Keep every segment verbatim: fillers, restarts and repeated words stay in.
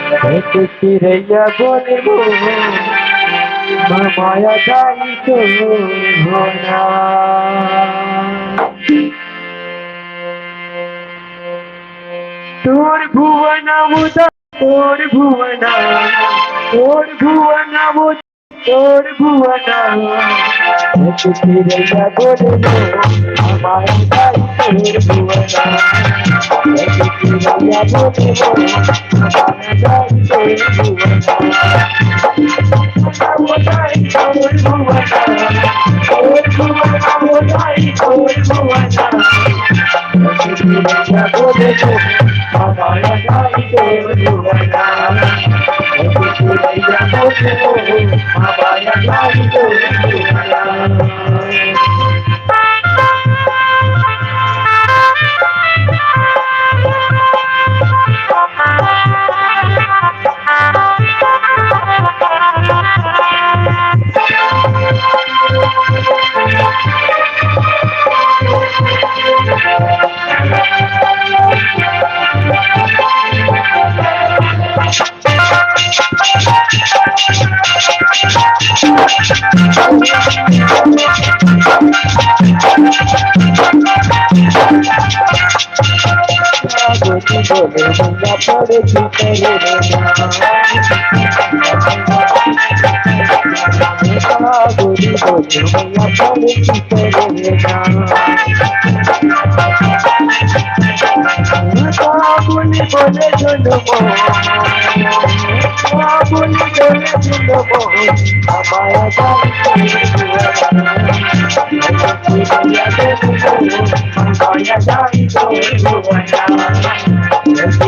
चिरैया बोले वो, माया दाई तो होना। तोर भुवना मुदा, तोर भुवना, तोर भुवना मुदा, तोर भुवना। चिरैया बोले वो, माया दाई तोर भुवना।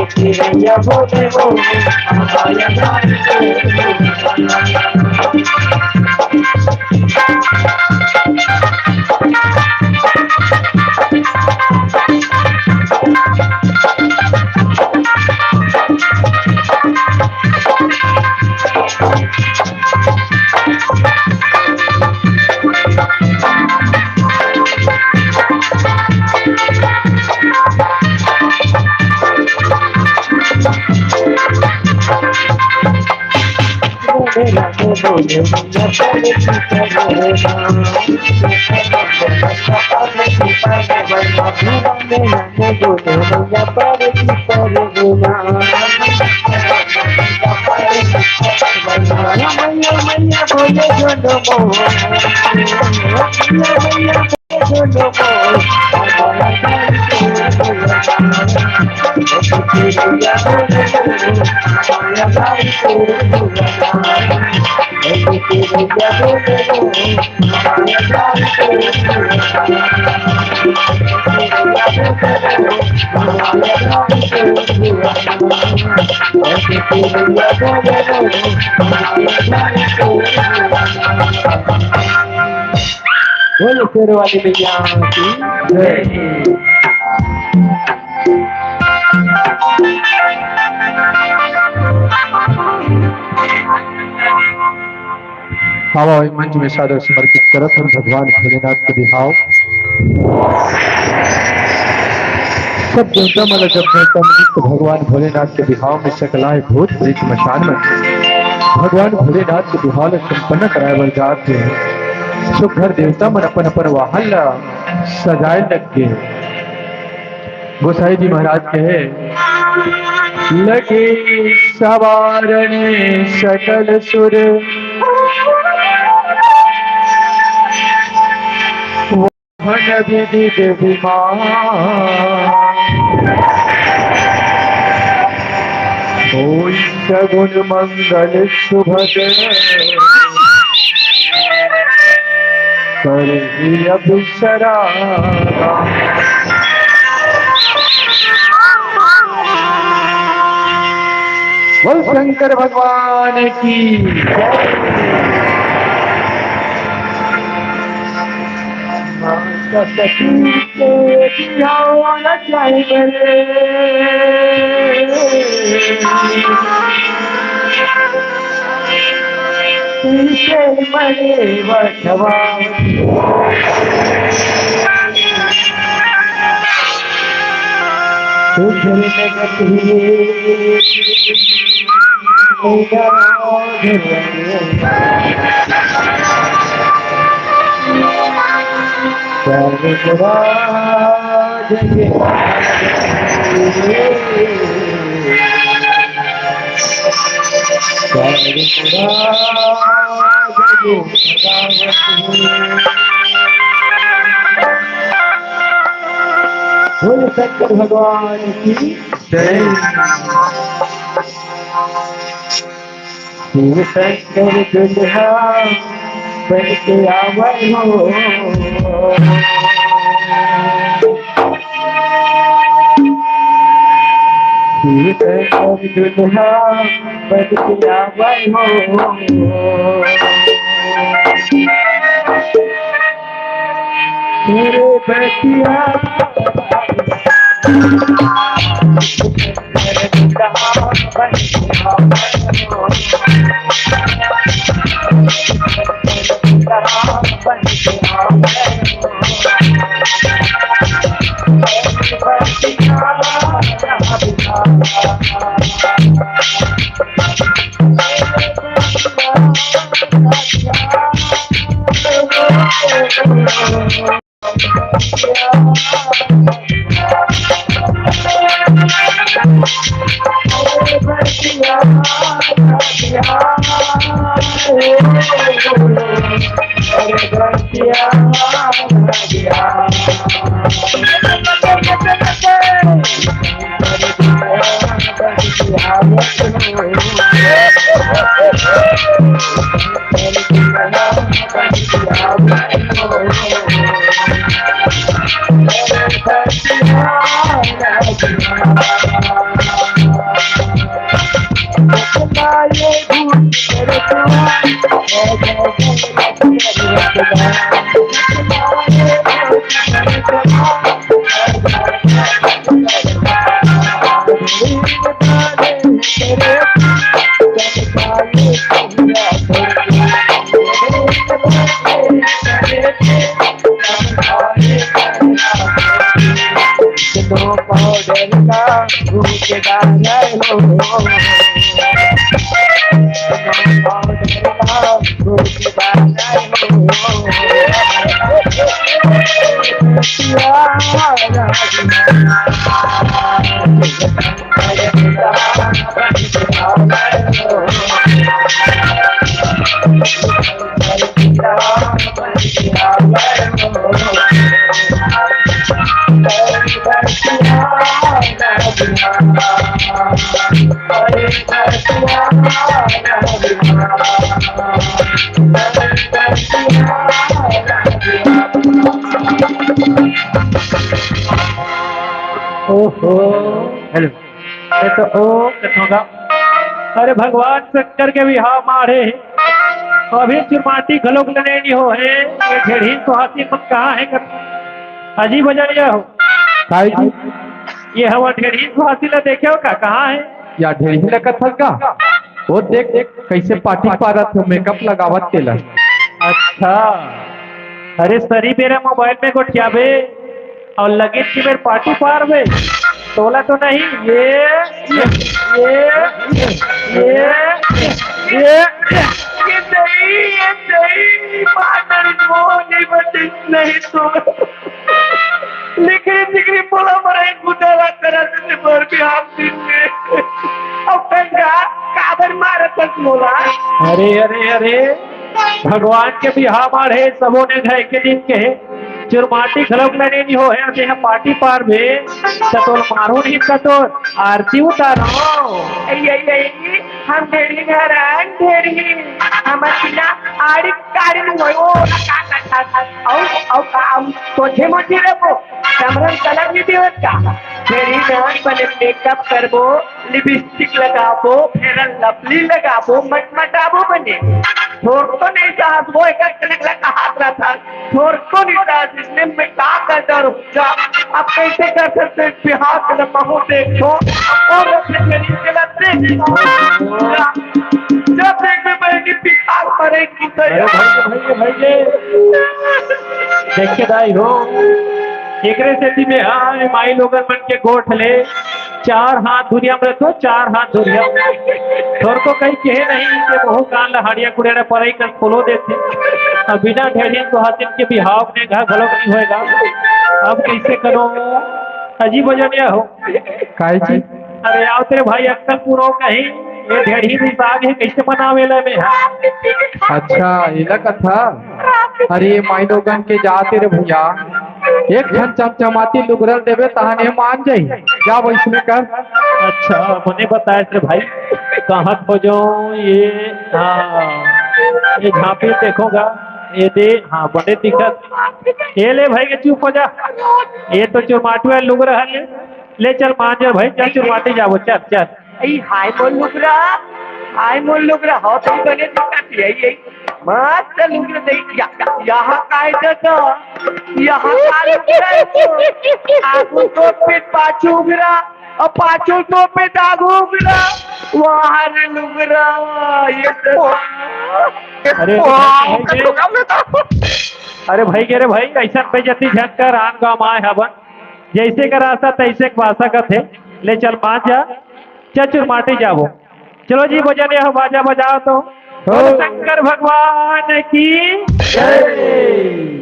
चिरैया बोले वो, बोलो शेर वाली मैया की जय। आवा, मंच में सादर समर्पित करत हन भगवान भोलेनाथ के बिहाव। सब देवता मन ला जब देवता मन तो भगवान भोलेनाथ के बिहाव में सकलाय भूत प्रेत मसान मन भगवान भोलेनाथ के बिहाव ला संपन्न कराए बर जात हे। सुघर देवता मन अपन अपन वाहन ला सजाए लग गे। गोसाई जी महाराज कहे लगे सवारन सकल सुर, वाहन विविध विमान। होई सगुन मंगल सुभग, करही अब सरागा। बोल शंकर भगवान की जय। माता सती के बिहाव ला जाए बरे। तुझे मरे वठवा। तुझे लगती बोल शंकर भगवान की जय। शिव शंकर दुल्हा बन के आवे हो। शिव शंकर दुल्हा बन के आवे हो। तेरे बतिया ओहो। हेलो। ये तो ओ कथों का। अरे भगवान शंकर के बिहाव माढ़े हे। अभी चुरमाटी घलोक लने नहीं हो हे। ये ढेढ़ी सुहासी मन कहाँ हे कर? अजीब बजन ये हो। काय जी? ये हवा ढेढ़ी सुहासी ला देखे हो का? कहाँ हे? या ढेढ़ी ला कथस का? वो देख, देख, कैसे पाटी पारत हो, मेकअप लगावत तेला। अच्छा। अरे सरी बेरा मोबाइल में गोठियाबे अउ लगे कि मेर पाटी पारबे, तोला तो नहीं, ये, ये, ये, ये, ये, ये नहीं, ये नहीं, पागल वो नहीं बचे, नहीं तो। लिखरी तिखरी बोला मरे गुदरा करा से बर भी हाथ दिन में। अब कंगा काबर मारत हस मोला? अरे, अरे, अरे, भगवान के बिहाव माढ़े, सबो ने ढाई के दिन के हे, चुरमाटी घलोक लने नहीं हो हे, अते ह पाटी पारबे, त तोर मारो नहीं, त तोर आरती उतारो। अई, अई, अई, हम ढेढ़ी हरन, ढेढ़ी, हम बिना आड़ी काड़ी में होय, ओ, का, का, का, का, अउ, अउ, का, अउ, सोझे मोझे रहिबो, समरन तलक नहीं देवत का? ढेढ़ी में बने मेकअप करबो, लिपस्टिक लगाबो, फेयर एंड लवली लगाबो, मटमटाबो बने। थोर तो नहीं साहस, वो एक एक कनक लगा हाथ रहा था। थोर तो नहीं साहस, इसने मैं का कर डर जा। अब कैसे कर सकते हैं बिहार के लम्बा हो देखो। और अपने गरीब के लत्ते जब देख में बहनी बिहार मरे की अरे तरह। भाई, भाई, भाई, देखे दाई हो। एकरे सेती में, हाँ, माई लोगन मन के गोठ ले चार हाथ धुरिया में रखो, चार हाथ धुरिया। थोरको कहीं कहे नहीं कि मुंह कान ला हड़िया कुड़ेड़ा परई कर खोलो देथे। अब बिना ढेढ़िन तो हाथिन के बिहाव में घर घलो नहीं होएगा। अब कैसे करो? अजीब वजन यह हो। काहे जी? अरे आओ तेरे भाई, अक्कल पूरो कहीं, ये ढेढ़ी भी साग है, कैसे बनावे ले में? अच्छा, एला कथा। अरे माई लोगन के जाते रे भैया, एक ठन चमचमाती लुगरल देबे तहन ये मान जाई। जा वैसने कर। अच्छा, मने बताए रे भाई, कहाँ खोजो ये? हाँ, ये झांपी देखोगा, ये दे, हाँ, बड़े दिखत। ये ले भाई के चुप हो जा, ये तो चुरमाटुआ लुगरल है। ले चल मान जा भाई, चल चुरमाटी जाबो, चल, चल। ए, हाय मोर लुगरा, हाय मोर लुगरा, हो तो बने दिखत है, यही, यही। मस्त लुगरा दे, या, या, यहाँ काय दे तो, यहाँ का लुगरा है वो? आगू तो पेट पाछू उगरा, और पाछू तो पेट आगू उगरा। वाह रे लुगरा, ये तो अरे, वाह, भाई, अरे भाई, अरे भाई, ऐसा बेइज्जती झन कर, आन गाँव आए हवन। जैसे का रास्ता तैसे के भाषा कथे। ले चल मान जा, चल चुरमाटी जाबो। चलो जी, बजन यह बाजा बजाओ तो। हो। शंकर भगवान की जय।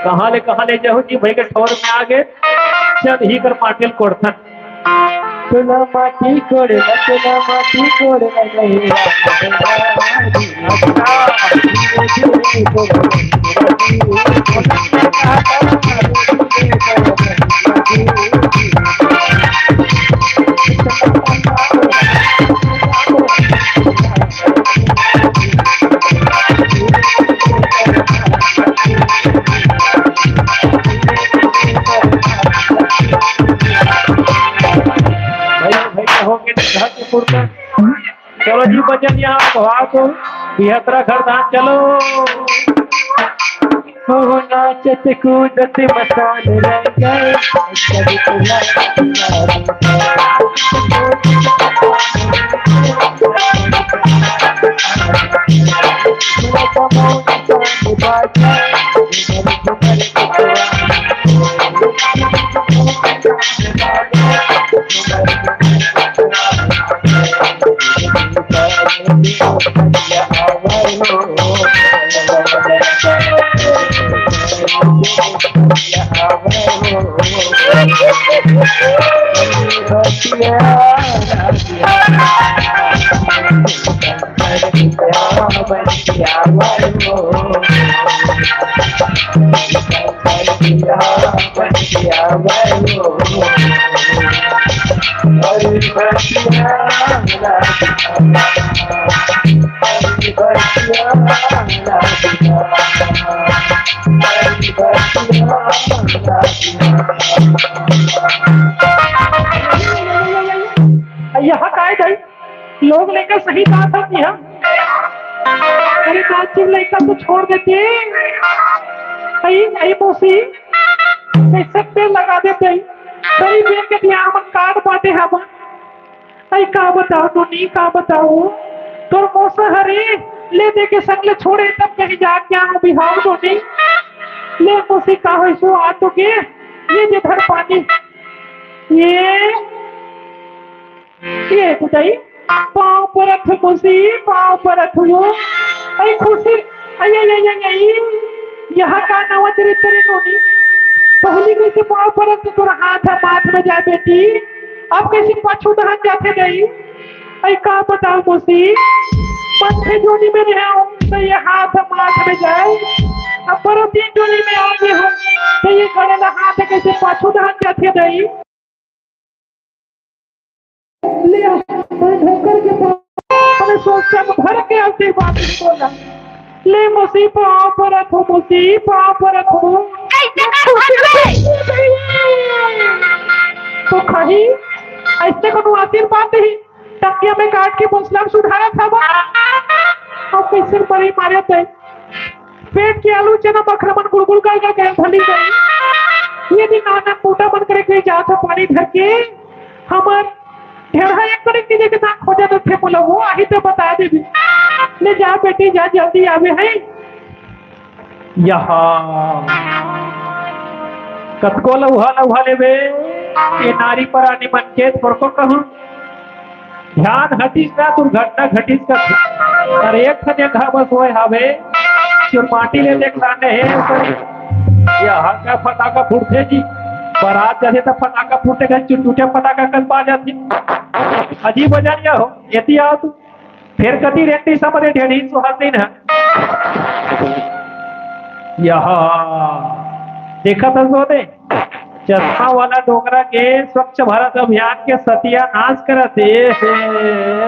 कहाँ ले, कहाँ ले जाहू जी, भाई के ठोर में आ गए। चल, ही कर माटी ल कोड़थन। तोला माटी कोड़ना, तोला माटी कोड़ना नहीं। भैया, भैया, हो गए घर के पुरखा। चलो जी, बजन यहाँ को हाथ हो, बिहतरा घर धान, चलो। हो नाचत कूदत मसान रंग। यहाँ काय दाई? लोग लेकर सही बात है कि हम, अरे नाचिन लइका तो छोड़ देते। आई, आई मौसी, कैसे पेड़ लगा देते। सही पेड़ के दिया हमन काट बाटे हम। आई का बताओ तो नहीं का बताओ। तोर मौसा हरे ले दे के संग ले छोड़े तब कहीं जाके आऊं बिहाव तो नहीं। ले मौसी का होई सो आ तो के ये जे धर पानी। ये, ये बुदाई। पाँव परत हँव मौसी, पाँव परत हँव। अई खुशी, अई, अई, अई, अई, अई। यहाँ का नवा चरित्र हे नोनी? पहली कइसे पाँव परत हे, तोर हाथ ह माथ में जाय बेटी, अब कइसे पाछू डहन जाथे दाई? अई का बतावँव मौसी, मनखे जोनी में रहेंव त ये हाथ ह माथ में जाय, अब परलोक जोनी में आ गे हँव त ये गड़े ल हाथ ह कइसे पाछू डहन जाथे दाई? ले आ, मैं धोकर के पाँव, मैंने सोचा भर के आशीर्वाद बोला। ले मौसी पाँव परत हँव, मौसी पाँव परत हँव। अइसे का होत हे? तो कहीं अइसे कोनो आशीर्वाद नहीं, टंगिया में काट के बोसला सुधारत हवय। अब कइसे मरी मारे ते? पेट के आलू चना बखरा मन गुड़गुड़ कर कर गए धली गई। ये दिन नाना मोटा मन करे के जात ह पानी धर के हमर ढेढ़ा एक कड़ी के जगह ना खोजत रथे मोला, वो आही त बता देबे। ले जा बेटी जा, जल्दी आवे हे। यहाँ कतको लउहा लउहा लेबे, ये नारी परानी मन के थोरको कहूँ ध्यान हटिस ना, दुर्घटना घटिस कथे। अरे एक ठन जगह बस होय हावे, चुरमाटी ले देख लाने हे, ऊपर ये हल्का फटाका फूटथे जी, बारात जाथे त फटाका फूटे, घर चुटचुटे फटाका कस पा जाथे। अजीब वजन या हो, एती आओ तू। फेर कति रेंटी समरे ढेढ़ी सुहासिन ह। यहाँ देखत हस ओदे, चश्मा वाला डोकरा के स्वच्छ भारत अभियान के सत्यानाश करत हे।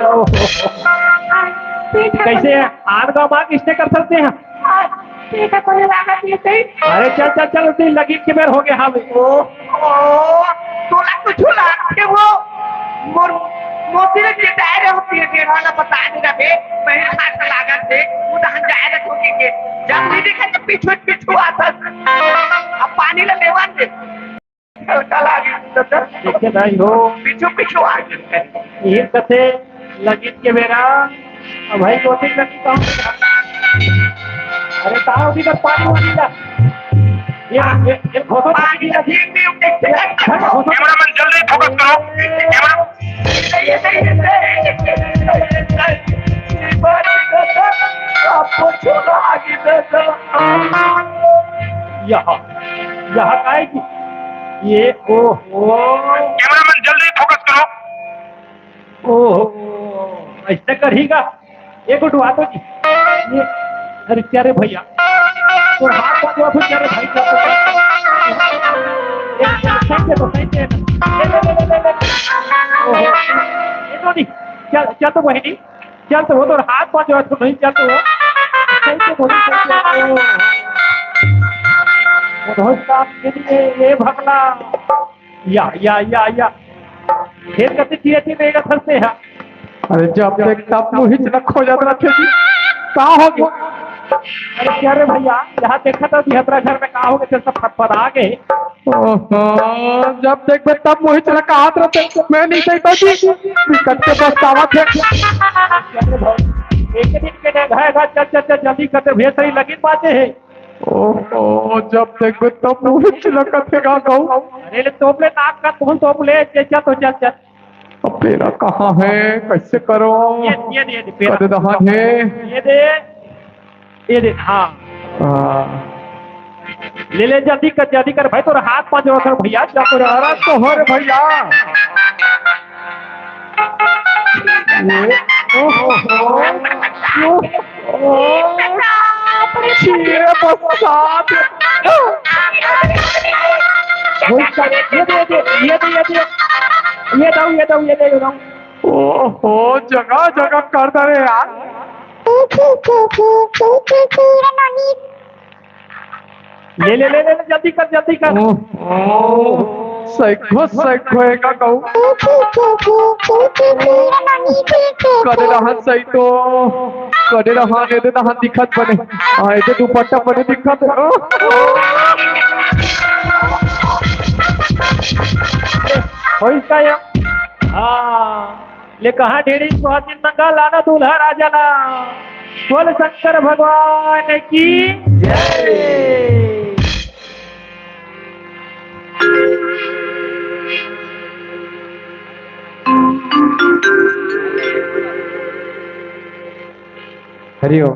ओहो। कइसे आन गाँव मा किसने कर सकते हैं? ठीक है, कोई लागत नहीं सही। अरे चल, चल, चल, उतनी लगीत के बेर हो गया। हाँ भाई। ओ, ओ, तोला कुछ लागत हे वो। मोर, मोती ने चेताए रहे होती है, डेढ़ा ना बता देगा बे। मैं हाथ लागत हे, वो तो हम जाए रहे होती के। जब भी देखे तो पीछू, पीछू आता। अब पानी ले लेवन दे। हल्का लागी, तो देखे नहीं हो। पीछू, पीछू आ गए। ये कथे लगीत के बेरा, अब भाई दो तीन लगी कहूँ। अरे ताव भी कर पानी वानी ला। ये, ये, ये घोसो पानी ला। ये, ये, ये, ये, घोसो। कैमरामैन जल्दी फोकस करो। कैमरा। आपको छोड़ा आगे दे दो। यहाँ, यहाँ काय की? ये, ओहो। कैमरामैन जल्दी फोकस करो। ओहो, अइसे करही का? एक उठवा दो जी। ये, अरे क्या रे भैया, तो हाथ पकड़ो फिर क्या रे भाई, क्या तो? ये, ये, सही से तो, सही से। ये, ले, ले, ले, ले, ले। ओहो, ये तो नहीं, क्या, क्या तो बहिनी? चल तो वो तो हाथ पाँव जोड़त हँव, नहीं चल तो वो। चल तो बोली, चल तो वो। वो बहुत काम के लिए ये भगला। या, या, या, या। खेत कति धीरे धीरे रेंगत हस ते हा। अरे जब देख तब मुहिच न खोजत रथे जी। का हो गया? अरे क्या रे भैया, यहाँ देखा तो बिहतरा घर में का हो गया, तेरे सब फटफटा गए। ओहो, जब देखबे तब मोहित चला कहत रथे, मैं नहीं कहता जी, बिकट के पछतावत हे। एक दिन के नहीं भाई, भाई, चल, चल, चल, जल्दी कर दे, भैया, सही लगिन बाते हे। ओहो, जब देखबे तब मोहित चला कथे का कहूँ। अरे ले, तोप ले, नाक का तोप, तोप ले, चल, चल, तो चल, चल। अब पेरा कहाँ हे, कइसे करों? ये, ये दे, ये दे, पेरा। कदे दहन हे? ये दे, ये दे, हाँ। हाँ। ले, ले, जल्दी कर, जल्दी कर भाई, तोर हाथ पाँव जोड़त हँव भैया, जल्दी। अरे तोहर भैया। ये, ओहो, ओहो। ओ, बाप रे। ये बरसात। वही कर, ये दे, ये दे, ये दे, ये दे। ये दो, ये दो, ये दे, ये दो। ओहो, जगह जगह कर दे रे यार। ले, ले, ले, ले, ले, जल्दी कर, जल्दी कर। ओहो, सइखो, सइखो, एका कहूँ। करे रहन सही तो, करे रहन, एदे रहन दिखत बने। हाँ, एदे दुपट्टा बने दिखत। होइस का या? हाँ। ले कहाँ ढेढ़ी सुहासिन मंगा, लाना दूल्हा राजा ला। बोल शंकर भगवान की जय। हरिओम।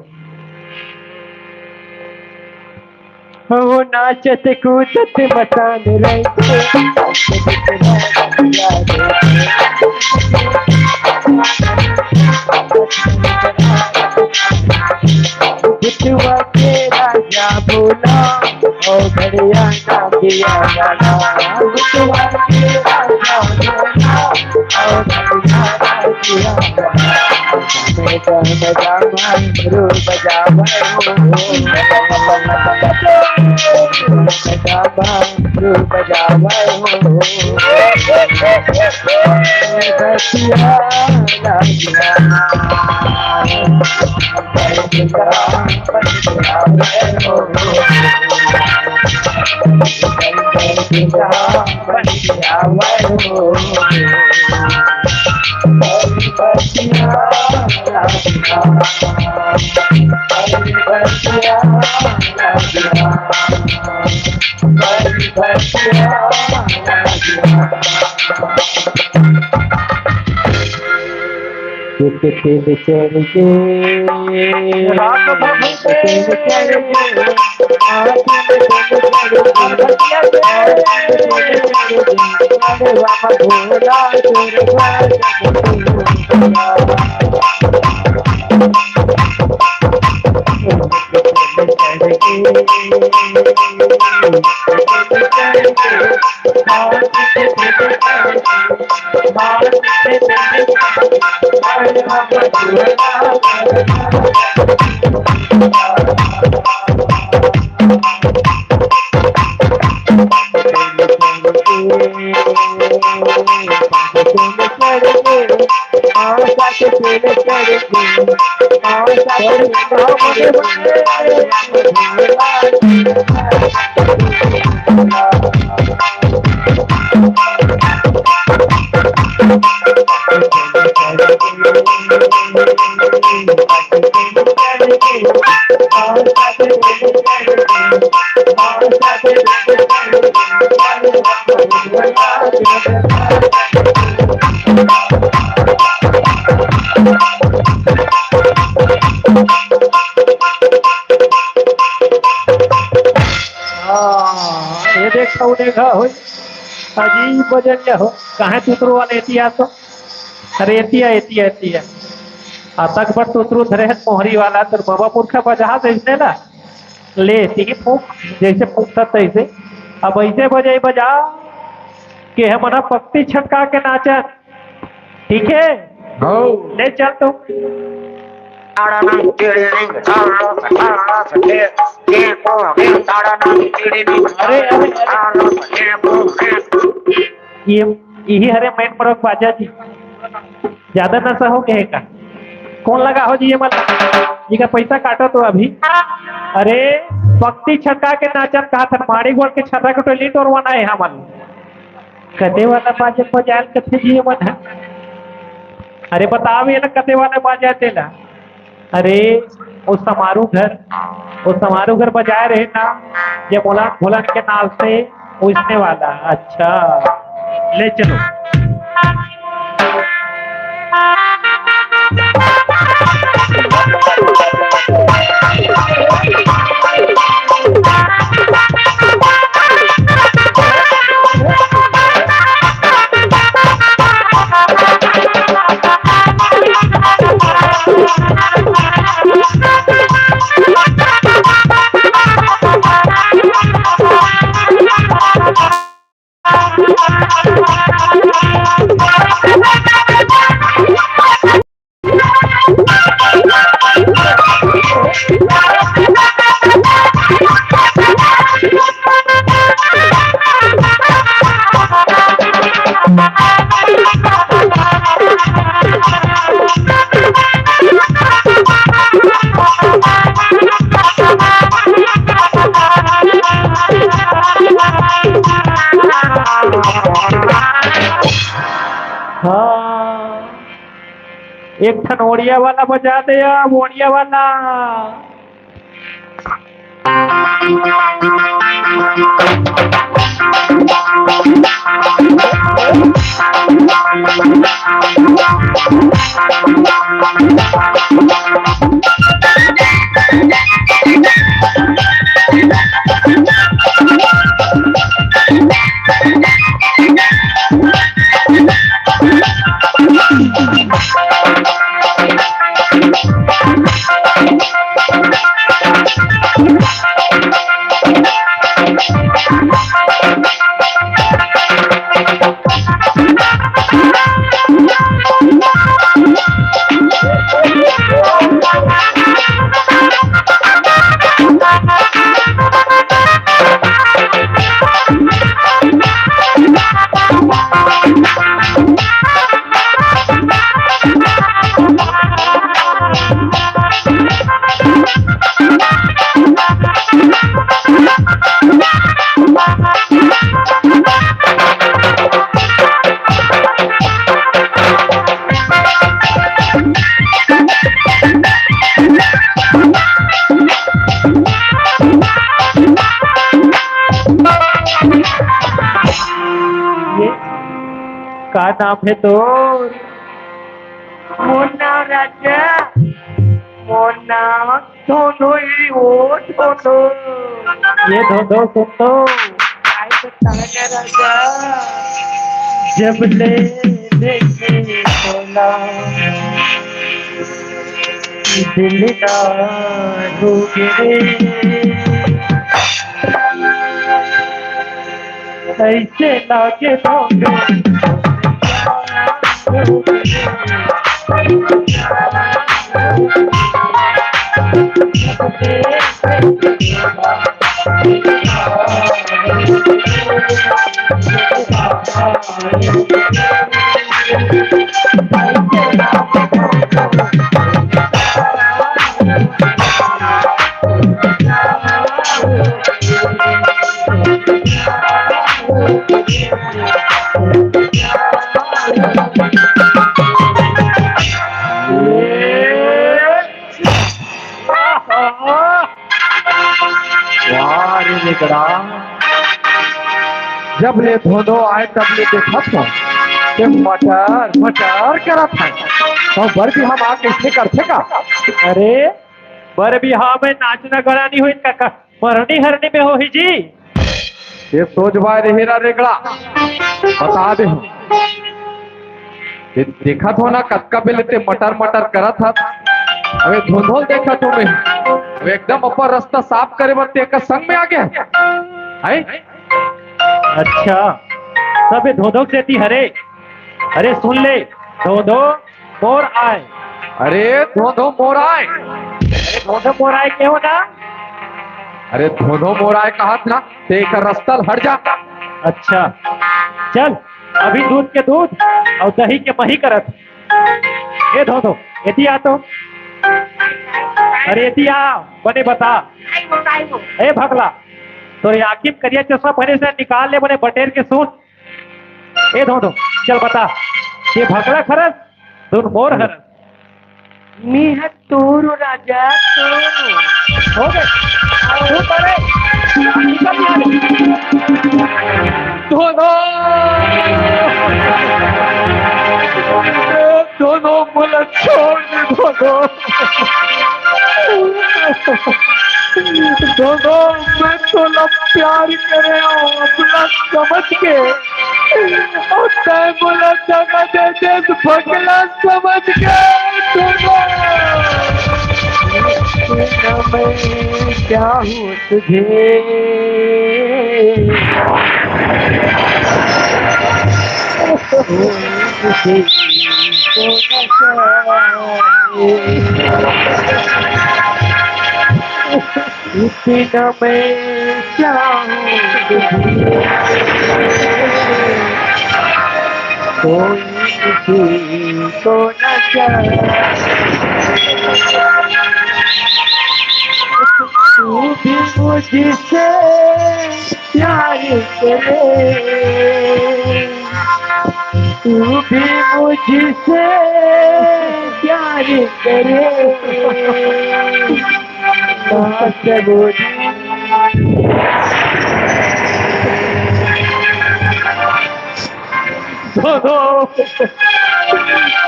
हो नाचत कूदत मसान रहिथे। भुतवा के राजा भोला, ओ घड़िया ना दिया गाना। भुतवा के राजा भोला, ओ घड़िया ना दिया गाना। राम राम डमरू बजावे हो, राम डमरू बजावे हो, बतिया लागिया। एक तेल चढ़ के, रात भर तेल चढ़ के, हाँ, ये देख, कौन एक हो, अजीब बजनिया हो। कहाँ तुतरो वाले एतिया तो? अरे एतिया, एतिया, एतिया। आ तक पर तुतरो धरे है मोहरी वाला, तोर बाबा पुरखा बजा दे इसने ना। ले, तिही फूंक, जैसे फूंकता तैसे। अब ऐसे बजाई बजा के हमन ह पक्ति छटका के नाचन, ठीक है? हौ। ले चल तो। अरे, अरे, अरे। ये, यही हरे मेन मरक बाजा जी। ज्यादा नशा हो गया है का? कौन लगा हो जी ये मन? जी का पैसा काटो तो अभी। अरे, पक्ति छटका के नाचन कहा था, माड़ी गोल के छर्रा के टोली टोरवाना है हमन। कते वाला बाजा बजायल कथे जी ये मन है? अरे, बताओ ये ना कते वाला बाजा तेला। अरे, वो समारू घर, वो समारू घर बजाए रहे ना, ये मोलान भोलन के नाल से, वो इसने वाला। अच्छा, ले चलो। हाँ, एक ठन ओड़िया वाला बजा दे या, ओड़िया वाला। का नाम हे तोर? मोर नाम राजा, मोर नाम धोधो हे, ओ धोधो। ये धोधो सुन तो। काय बताना राजा? जब ले देखे तोला, दिल ना हो गे। ऐसे लागे तो वाह रे बेगड़ा, जब ले धोधो आए तब ले देखत हो, ते मटर मटर करत है। तो बर भी हम आ कैसे करथे का? अरे, बर बिहाव में नाचना गाना नहीं होई का, का मरनी हरनी में होही जी। ये सोच बाय रही रा रेगड़ा, बता दे हम। ये देखत हो ना, कतका बेले ते मटर मटर करत हस। अबे धोधो ल देखत हो मैं, अबे एकदम अपन रास्ता साफ करे बर ते एकर संग में आ गया है। अच्छा, सब ये धोधो के सेती हरे। अरे सुन ले, धोधो मोर आय। अरे धोधो मोर आय। अरे धोधो मोर आय के हो ना? अरे धोधो मोर आय कहत ना, ते एकर रास्ता ल हट जा। अच्छा, चल, अभी दूध के दूध अउ दही के मही करत। ए धोधो, एती आ तो। अरे एती आ, बने बता। ए भकला, तोरे आँखी म करिया चश्मा पहिरे हस, निकाल ले, बने बटेर के सुन। ए धोधो, चल बता, ये भकला हरस, धुन मोर हरस। मेंह तोर राजा तोर। हो गे। तू करे। निकल यहाँ ले। धोधो। ए, धोधो, मोला छोड़ दे, धोधो। धोधो, मैं तोला प्यार करे हूँ, अपना समझ के। अउ तैं मोला दगा दे देस, भकला समझ के। धोधो। ना मैं चाहूँ तुझे। इतना मैं चाहूँ तुझे, कोई किसी को न चाहे। तू भी मुझसे प्यार करे, तू भी मुझसे प्यार करे। बात बोली। धोधो,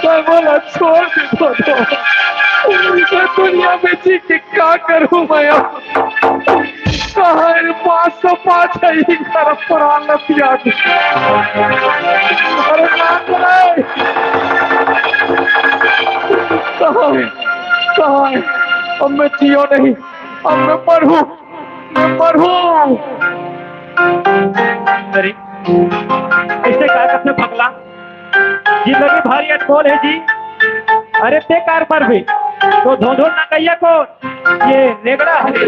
तैं मोला छोड़ दे धोधो। ये दुनिया में जी के का करूँ मैं अब? कहाँ है पाँच सौ पाँच है, ये घर प्राण न त्याग। अरे नाथ रे, कहाँ है, कहाँ है? अब मैं जियो नहीं, अब मैं मरूँ, मैं मरूँ। अरे, ऐसे का करथे भकला? जिंदगी भारी अनमोल है जी। अरे ते काबर मरबे? तो धोधो नंगइया कोन? ये रेगड़ा हरे।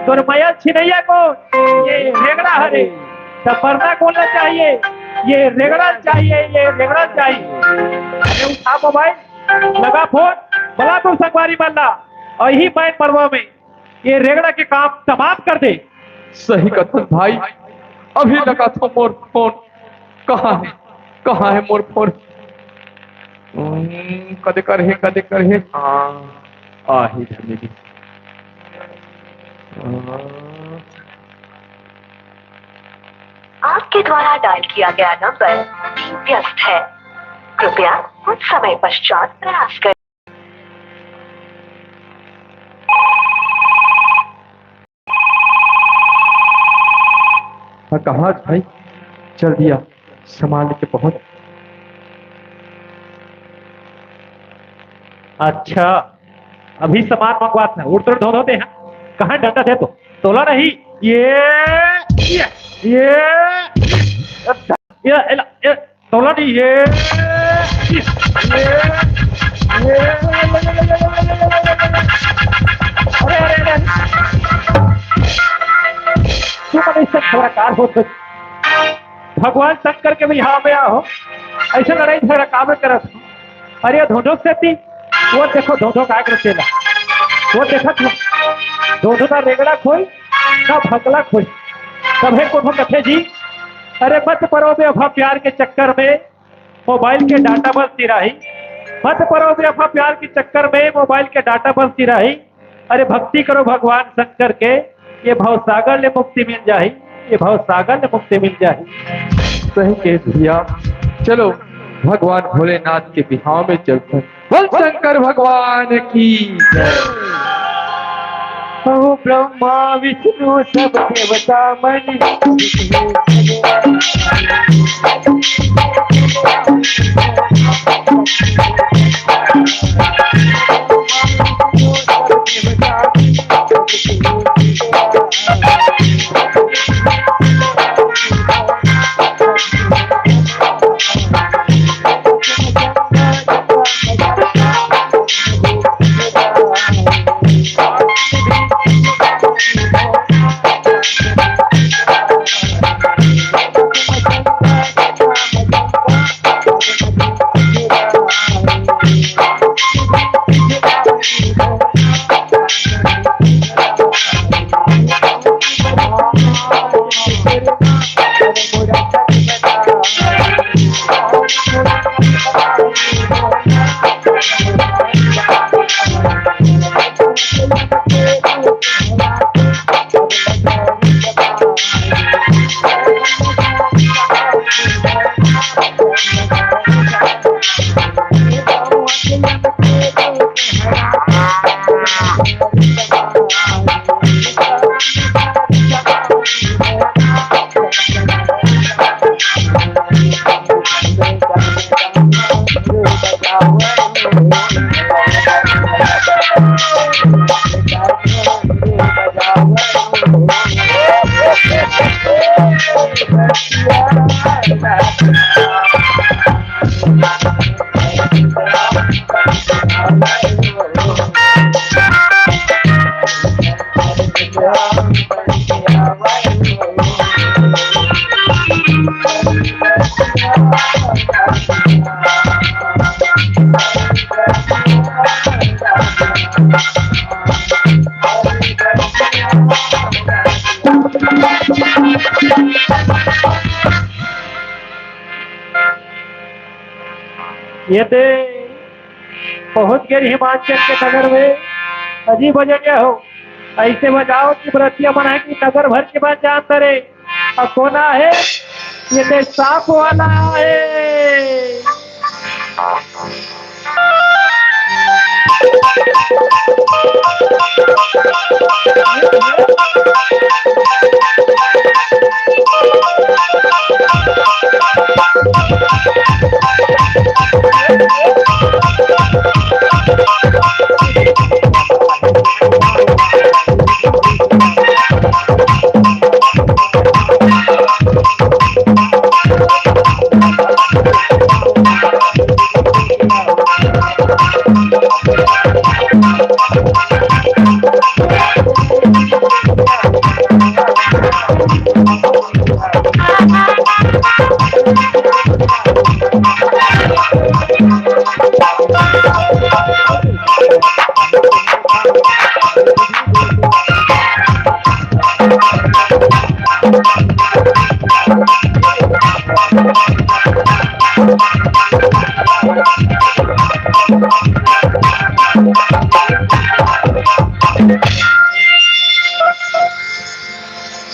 तोर मया ल छिनइया कोन? ये रेगड़ा हरे। त मरना कोन ला चाहिए? ये रेगड़ा ल चाहिए, ये रेगड़ा ल चाहिए। अरे उठा मोबाइल, लगा फोन, बला तोर संगवारी मन ला। अउ इही मैन मरवा में ये रेगड़ा के काम तमाम कर दे। सही कथस भाई, अभी लगाथों मोर फोन। कहाँ है, कहाँ है मोर फोन? हम्म, कदे करही, कदे करही। हाँ, आही धनी। हाँ। आपके द्वारा डायल किया गया नंबर व्यस्त है। कृपया कुछ समय पश्चात प्रयास करें। हाँ, कहाँ भाई? जल्दी आ, सामान लेके पहुँच। अच्छा, अभी सामान मंगवात हे। उड़, तोर धोधो दे, हाँ? कहाँ डंडा दे तो? तोला नहीं। ये, ये, ये, ये, एला, ये, तोला नहीं, ये, ये, ये, अरे, अरे, अरे। तू तो इससे खबरदार हो तो। भगवान शंकर के भी यहाँ में आहो, ऐसे लड़ाई झगड़ा काम करत हो। अरे, धोधो सेती, वो देखो, धोधो का करत हे। वो देखत हो, धोधो ना रेंगड़ा खोई, ना भकला खोई। तभे कोनो कथे जी, अरे मत परो बेवफा प्यार के चक्कर में मोबाइल के डाटा बस सिराही। मत परो बेवफा प्यार के चक्कर में मोबाइल के डाटा बस सिराही। अरे भक्ति करो भगवान शंकर के, ये भवसागर ले मुक्ति मिल जाही, ये भवसागर ले मुक्ति मिल जाही। सही कहे भैया, चलो भगवान भोलेनाथ के बिहाव में चलते हैं। बोल शंकर भगवान की जय। हो ब्रह्मा विष्णु सब देवता मन। ये दे पहुंच गए हिमाचल के नगर में। अजीब बजट हो, ऐसे बजाओ कि बरतिया मन हे कि नगर भर के बन जात हे। अउ कोन हे? ये दे सांप वाला हे।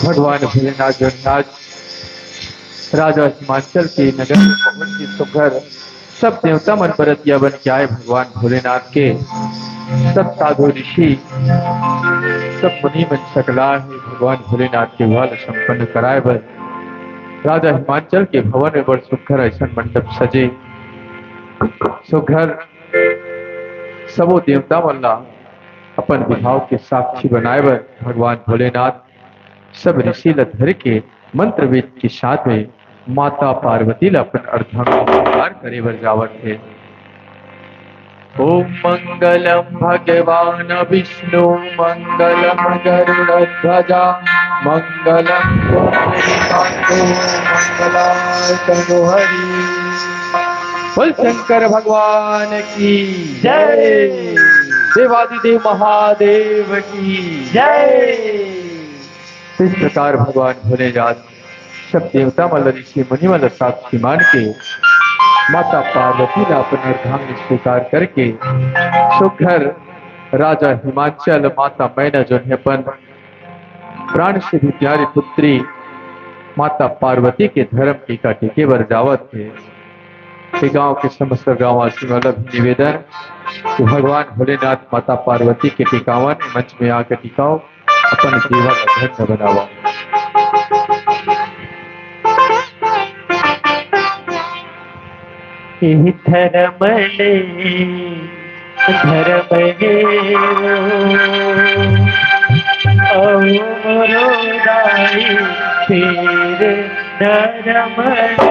भगवान भोलेनाथ जगन्नाथ राजा हिमांचल के नगर में पहुंच के सुघर सब देवता मन बरतिया बन के आए भगवान भोलेनाथ के। सब साधु ऋषि, सब मुनि मन सकलाए हे भगवान भोलेनाथ के विवाह ल संपन्न कराए बर। राजा हिमांचल के भवन में बड़ सुघर ऐसन मंडप सजे। सुघर सबो देवता मन ला अपन विभाव के साक्षी बनाए बर भगवान भोलेनाथ सब ऋषि ल धर के मंत्र वेद के साथ में माता पार्वती ल अपन अर्धांगिनी स्वीकार करे बर जावत हे। ओम मंगलम भगवान विष्णु, मंगलम गरुड़ध्वजा, मंगलम पुंडरीकाक्षो, मंगलाय तनुहरि। बोल शंकर भगवान की जय। देवादिदेव महादेव की जय। इस प्रकार भगवान भोलेनाथ सब देवता मन ल, ऋषि मुनि मन ल साक्षी मान के माता पार्वती ला अपन अर्धांगिनी स्वीकार करके सुघर राजा हिमांचल, माता मैना जोन हे अपन प्राण से भी प्यारी पुत्री माता पार्वती के धर्म टीका टिके बर जावत हे। ये गांव के समस्त गांववासी मन ला भी निवेदन कि भगवान भोलेनाथ माता पार्वती के टिकावन मंच में आके टिकाओ, अपन जीवन ला धन्य बनावा। एही धर्म ले धर्म हेरो, अउ मोरो दाई तेरे धर्म हेरो।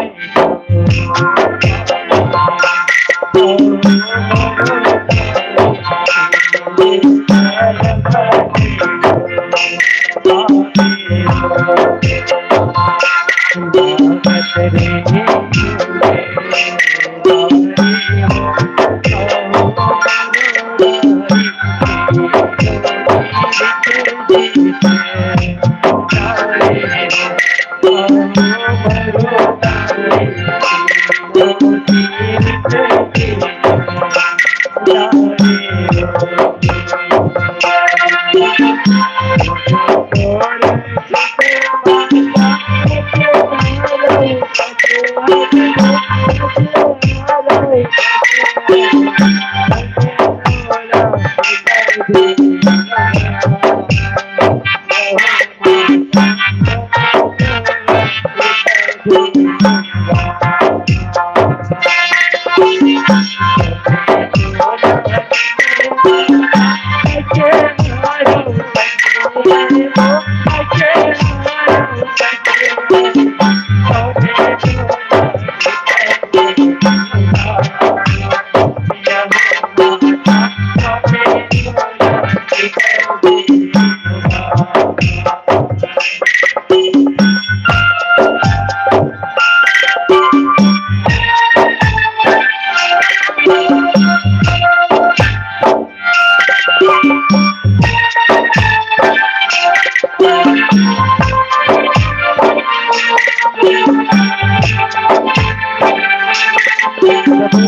प्रभु,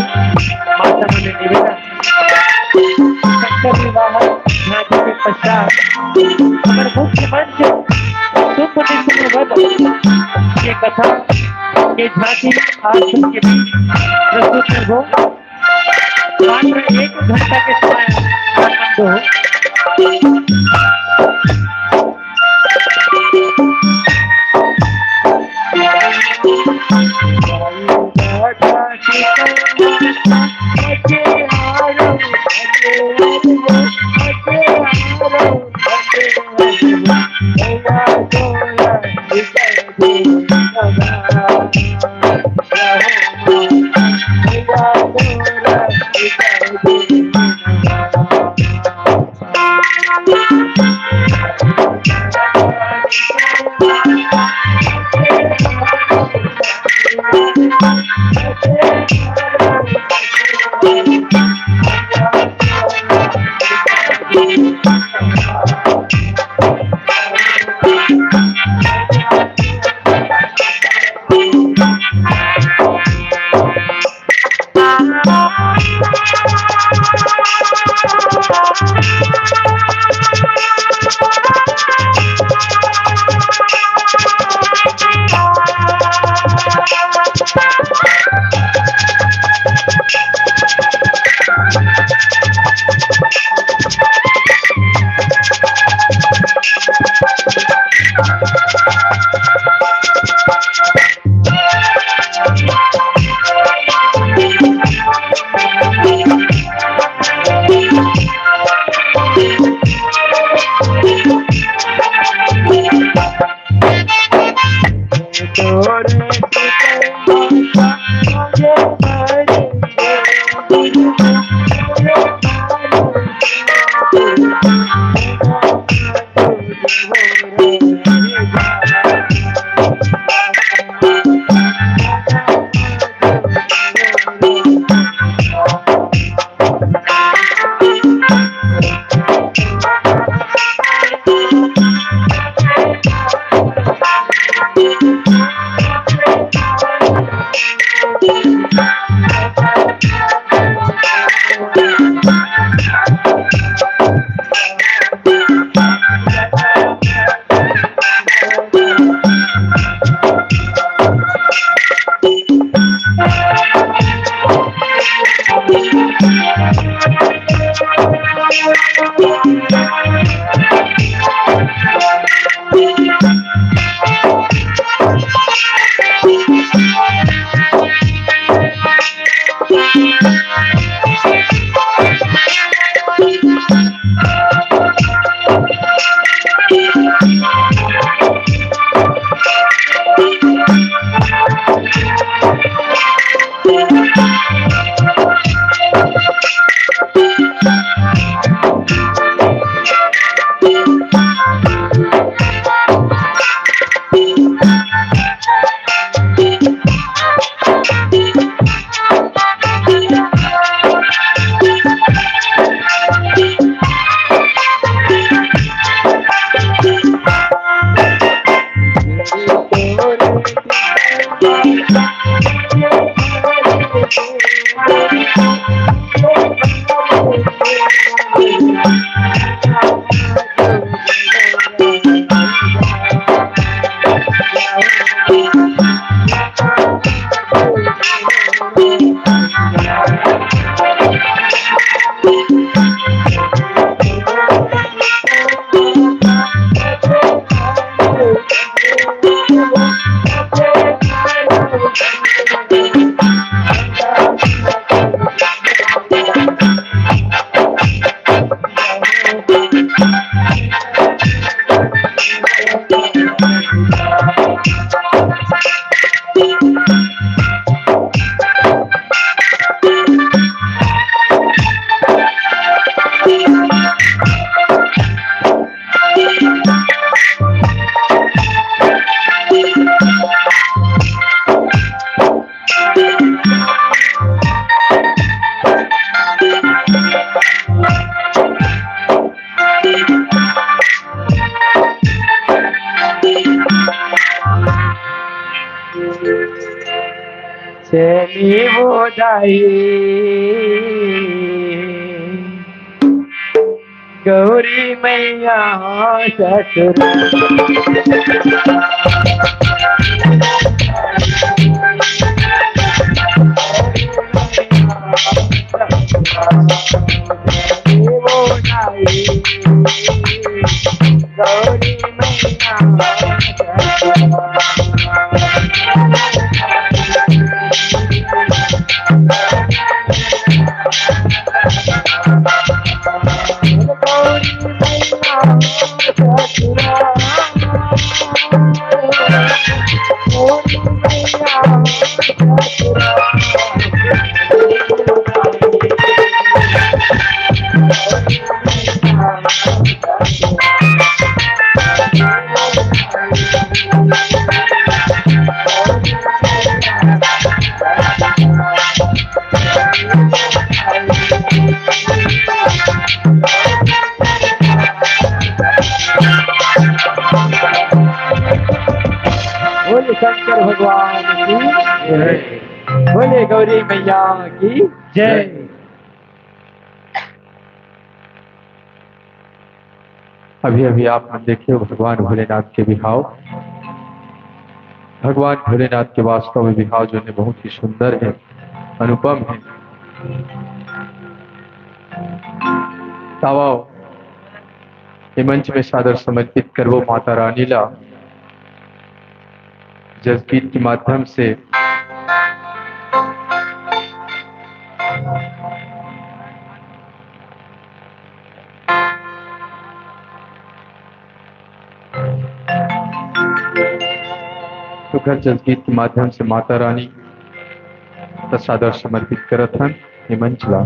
माता मन ले निवेदन, शंकर विवाह झांकी के पश्चात हमर मुख्य मंच सुख निशुम्भ वध के कथा के झांकी आप सबके बीच प्रस्तुत करबो। मात्र एक घंटा के समय आप मन दो। चली वो दाई गौरी मैया ससुर। वो दाई गौरी मैया। बोले शंकर भगवान की जय। बोले गौरी मैया की जय। अभी अभी आप मन देखे हो भगवान भोलेनाथ के बिहाव। भगवान भोलेनाथ के वास्तव में बिहाव जो है बहुत ही सुंदर है, अनुपम है। तावा ये मंच में सादर समर्पित करबो माता रानी ला जसगीत के माध्यम से। सुघर जस गीत के माध्यम से माता रानी ला सादर समर्पित करत हन ये मंच ला।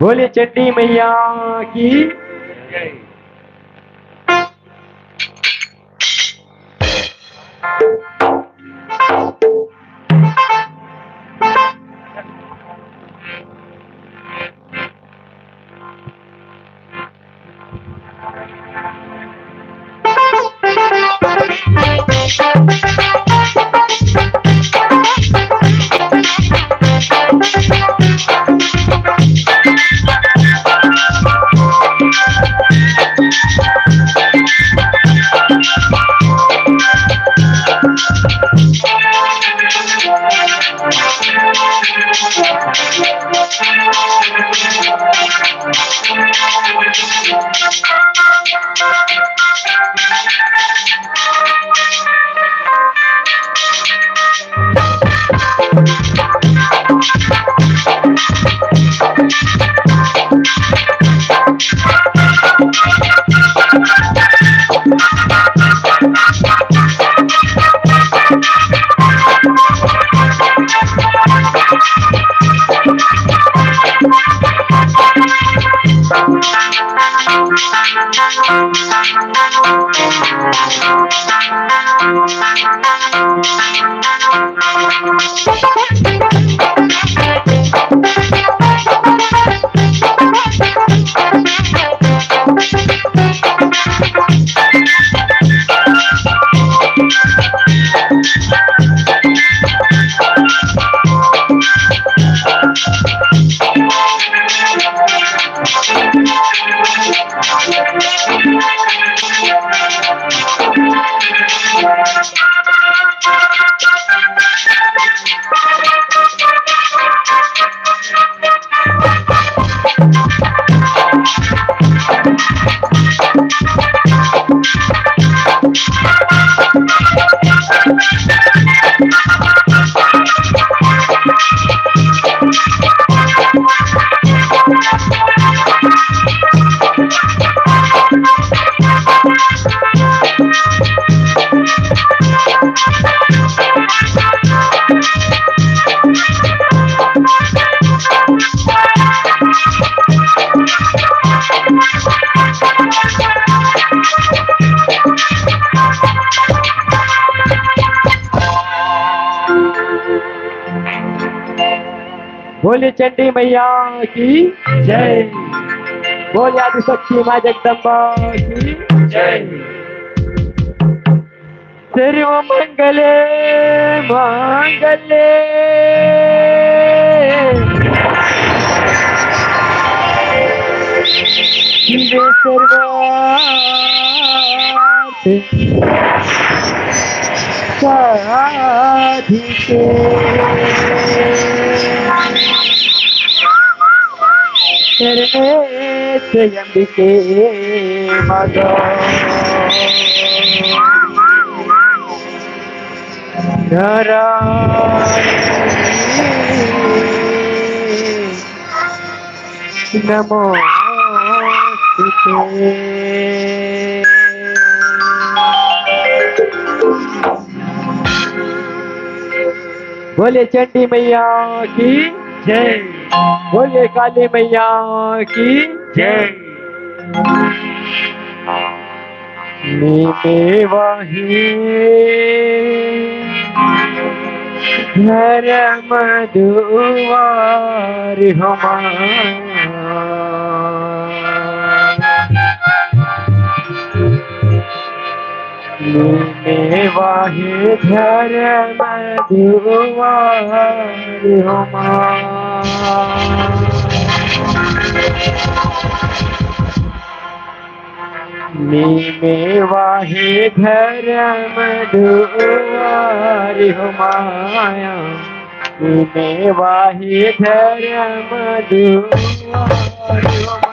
बोले चंडी मैया की। बोले चंडी मैया की जय। बोले आदिशक्ति माँ जगदम्बा की जय। सर्व मंगले मंगले शिवे सर्वार्थ साधिके शरणे त्र्यंबके मां गौरी नारायणी नमोस्तुते। बोले चंडी मैया की जय। बोले काली मैया की जय। नीमे वाहे धर्म दुआर हो माँ। नीमे वाहे धर्म दुआर हो माँ। नीमे वाहे धर्म दुआर हो माँ। नीमे वाहे धर्म दुआर हो माँ।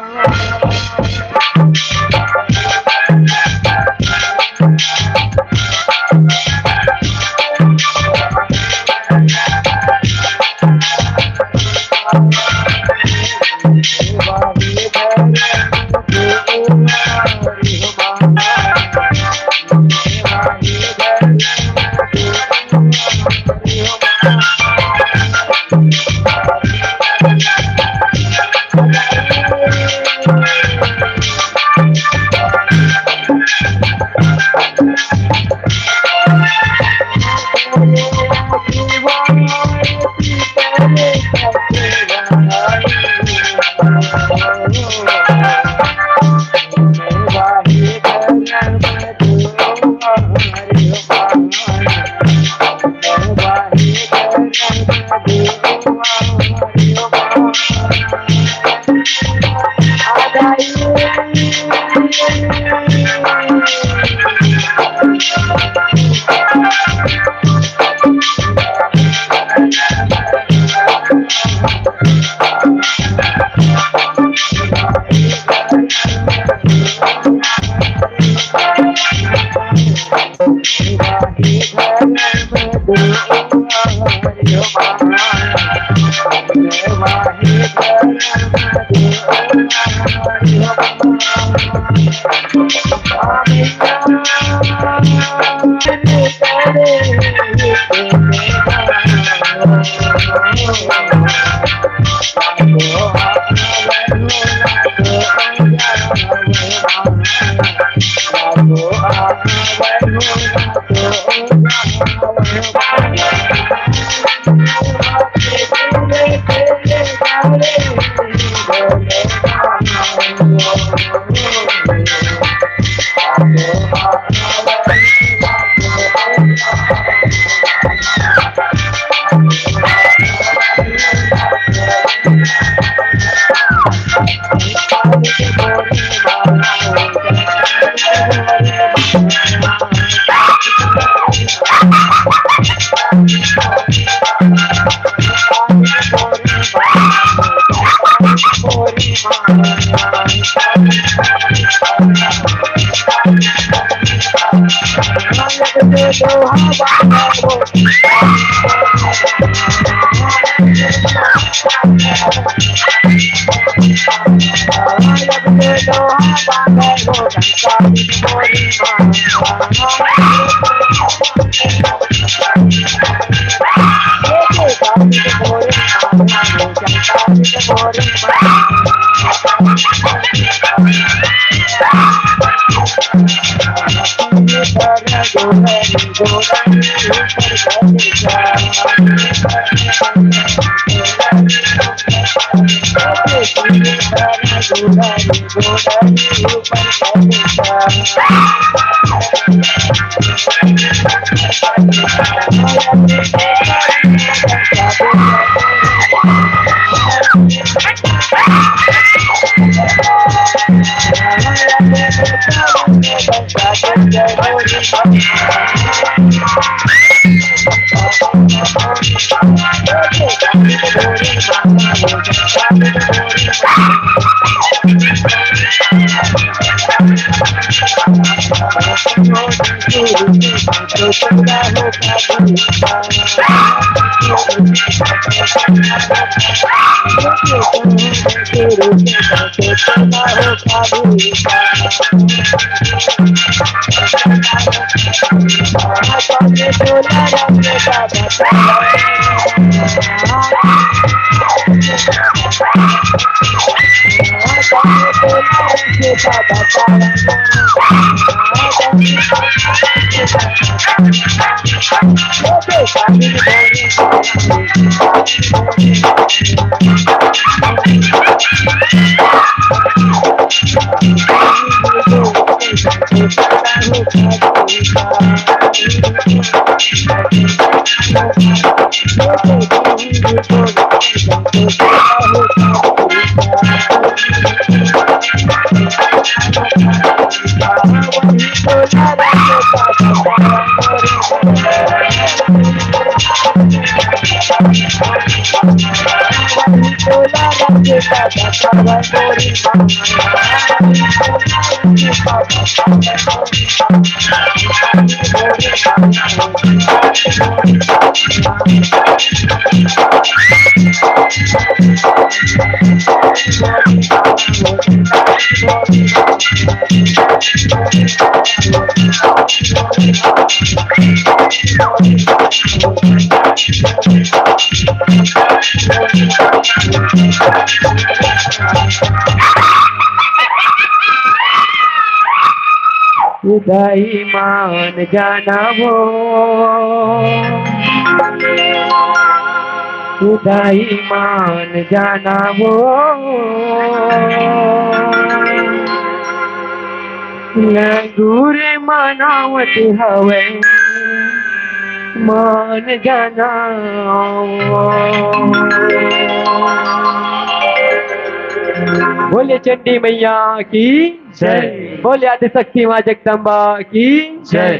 उदाई मान जाना वो, उदाई मान जाना वो, लंगूर मनावत हवे मान जाना वो। बोले चंडी मैया की जय। बोल आदिशक्ति माँ जगदम्बा की जय।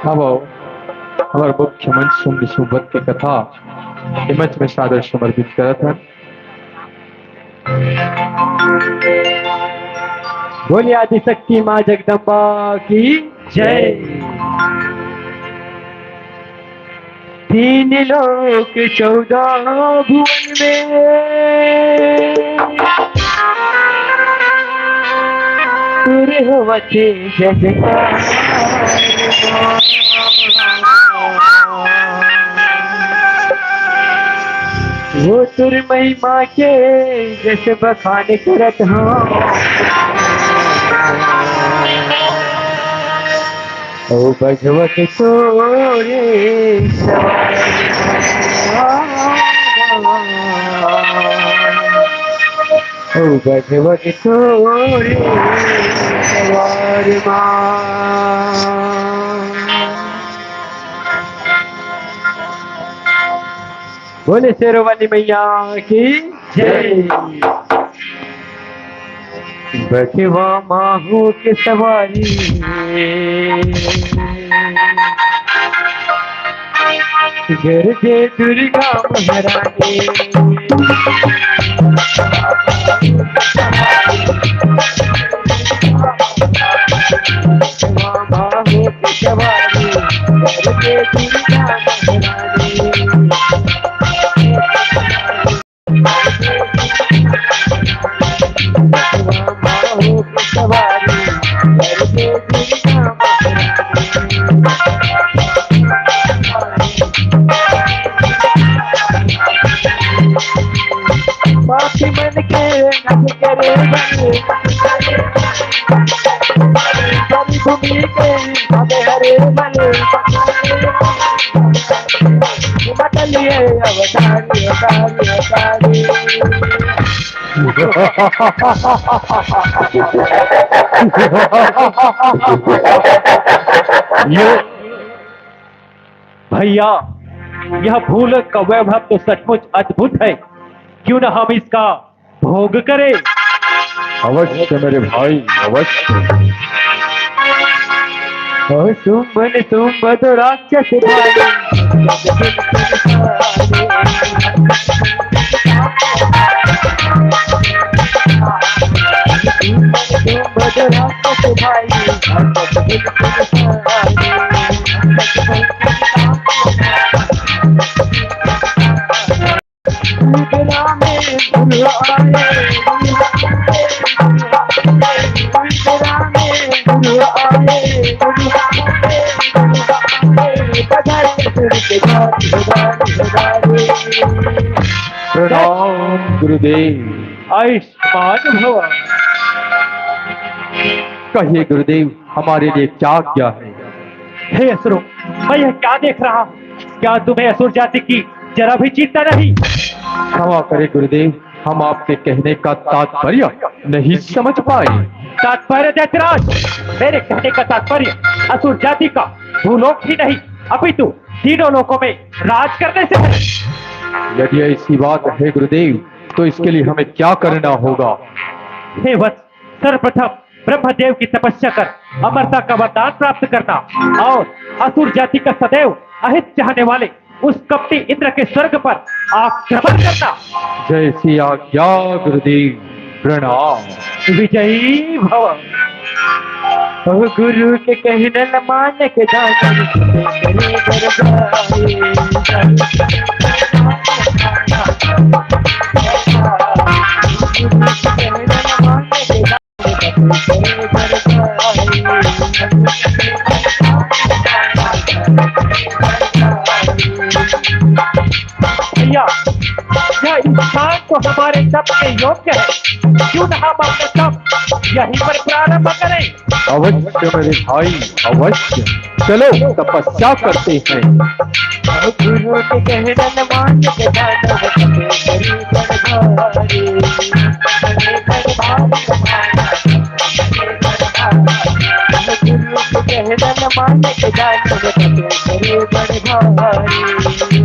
अब हमर मुख्य मंच सुन विष्णुपत के कथा ए मंच में सादर समर्पित करत हन। बोलिए आदिशक्ति माँ जगदम्बा की जय। तीन लोक चौदह भुवन में तुर होवत जजमान। वो तुर महिमा के जस बखान करत हँव। ओ बघवा के तोरे सवार। ओ बघवा के तोरे सवार माँ। बोले शेरों वाली मैया की जय। बघवा माहू के सवारी गरजे दुर्गा महारानी। बघवा माहू के सवारी गरजे दुर्गा महारानी। पापी मन के नाश करे वाली, मरुभूमि के हरे हरे वाली, बदलिए अवतारी, अवतारी, अवतारी। ये भैया, यह भूलोक का वैभव तो सचमुच अद्भुत है। क्यों ना हम इसका भोग करें? अवश्य मेरे भाई, अवश्य। ओ सुमन सुमन राक्षस भाई। प्रणाम गुरुदेव। आयुष्मान भव। कहिए गुरुदेव, हमारे लिए क्या आज्ञा है? हे असुरों, मैं यह क्या देख रहा हूँ? क्या तुम्हें असुर जाति की जरा भी चिंता नहीं? क्षमा करें गुरुदेव, हम आपके कहने का तात्पर्य नहीं समझ पाए। तात्पर्य दैत्यराज, मेरे कहने का तात्पर्य असुर जाति का भूलोक ही नहीं, अपितु तीनों लोकों में राज करने से है। यदि ऐसी बात है गुरुदेव, तो इसके लिए हमें क्या करना होगा? हे वत्स, सर्वप्रथम ब्रह्मदेव की तपस्या कर अमरता का वरदान प्राप्त करना और असुर जाति का सदैव अहित चाहने वाले उस कपटी इंद्र के स्वर्ग पर आक्रमण करना। जैसी आज्ञा गुरुदेव, प्रणाम। विजयी भव। गुरु के कहने न मान के दानव करे बरदाई। भैया, यह स्थान तो हमारे तप के योग्य है, क्यों ना हम अपने तप यहीं पर प्रारंभ करें? अवश्य मेरे भाई, अवश्य। चलो, तपस्या करते हैं। गुरु के कहने न मान के दानव बने बड़े भारी। गुरु के कहने न मान के दानव बने बड़े भारी।